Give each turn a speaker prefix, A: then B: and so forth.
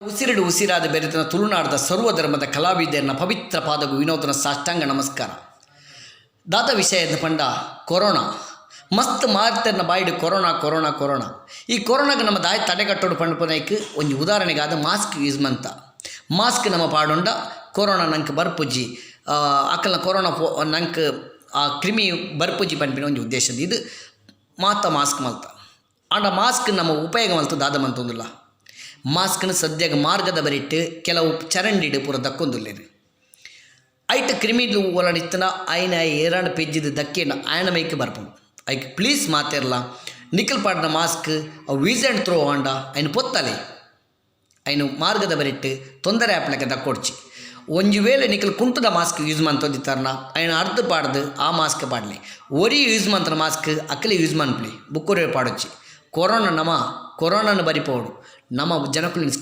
A: ಉಸಿರುಡು ಉಸಿರಾದ್ ಬೆರೆತಿನ ತುಳುನಾಡ್ದ ಸರ್ವಧರ್ಮದ ಕಲಾವಿದೆರ್ನ ಪವಿತ್ರ ಪಾದಗು ವಿನೋದನ ಸಾಷ್ಟಾಂಗ ನಮಸ್ಕಾರ. ದಾದ ವಿಷಯ ಪಂಡ ಕೊರೋನಾ ಮಸ್ತ್ ಮಾತೆರ್ನ ಬಾಯಿಡ್ ಕೊರೋನಾ ಕೊರೋನಾ ಕೊರೋನಾ. ಈ ಕೊರೋನಾಗ್ ನಮ ದಾಯೆ ತಡೆಗಟ್ಟೊಡು ಪನ್ಪುನೈಕ್ ಒಂಜಿ ಉದಾಹರಣೆಗಾದ್ ಮಾಸ್ಕ್ ಯೂಸ್ ಮಂತ. ಮಾಸ್ಕ್ ನಮ ಪಾಡೊಂಡ ಕೊರೋನಾ ನಂಕ್ ಬರ್ಪುಜಿ, ಅಕಲ್ನ ಕೊರೋನಾ ಪೋ ನಂಕ್ ಆ ಕ್ರಿಮಿ ಬರ್ಪುಜಿ ಪನ್ಪಿನ ಒಂಜಿ ಉದ್ದೇಶ ದೀದ್ ಮಾತ ಮಾಸ್ಕ್ ಮಲ್ತ. ಆಂಡ ಮಾಸ್ಕ್ ನಮ ಉಪಯೋಗ ಮಲ್ತ್ ದಾದ ಮಂತೊಂದುಲ್ಲ? ಮಾಸ್ಕ್ನ್ ಸದ್ಯಗ್ ಮಾರ್ಗದ ಬರಿಟ್ ಕೆಲವು ಚರಂಡಿಡ್ ಪೂರ ದಕ್ಕೊಂದುಲ್ಲೆರ್. ಐಟ್ ಕ್ರಿಮಿಲು ಓಲಾಂಡ ಇತ್ತ್ಂಡ ಐನ್ ಆಯೆ ಏರಾಂಡ ಪೆಜ್ಜಿದ್ ದಕ್ಕಿಂಡ ಆಯನ ಮೈಕ್ ಬರ್ಪುಂಡು. ಐಕ್ ಪ್ಲೀಸ್ ಮಾತೆರ್ಲ ನಿಕುಲು ಪಾಡ್ನ ಮಾಸ್ಕ್ ಅವು ಯೂಸ್ ಆ್ಯಂಡ್ ಥ್ರೋ ಆಂಡ ಐನ್ ಪೊತ್ತಲೆ. ಐನ್ ಮಾರ್ಗದ ಬರಿಟ್ ತೊಂದರೆ ಆಪುಲೆಕ ದಕ್ಕೊಡ್ಚಿ. ಒಂಜಿ ವೇಳೆ ನಿಕುಲು ಕುಂಟುದ ಮಾಸ್ಕ್ ಯೂಸ್ ಮಂತೊಂದಿತ್ತರ್ನ ಐನ್ ಅರ್ದ್ ಪಾಡ್ದ್ ಆ ಮಾಸ್ಕ್ ಪಾಡ್ಲೆ. ಒರಿ ಯೂಸ್ ಮಂತಿನ ಮಾಸ್ಕ್ ಅಕಲೆ ಯೂಸ್ ಮನ್ಪುಲೆ ಬೊಕ್ಕೊರಿಯಗ್ ಪಾಡೊಚ್ಚಿ. ಕೊರೋನಾ ನಮ ಕೊರೋನಾನ್ ಬರಿಪವೊಡು ನಮ ಜನಕುಲೆನ್.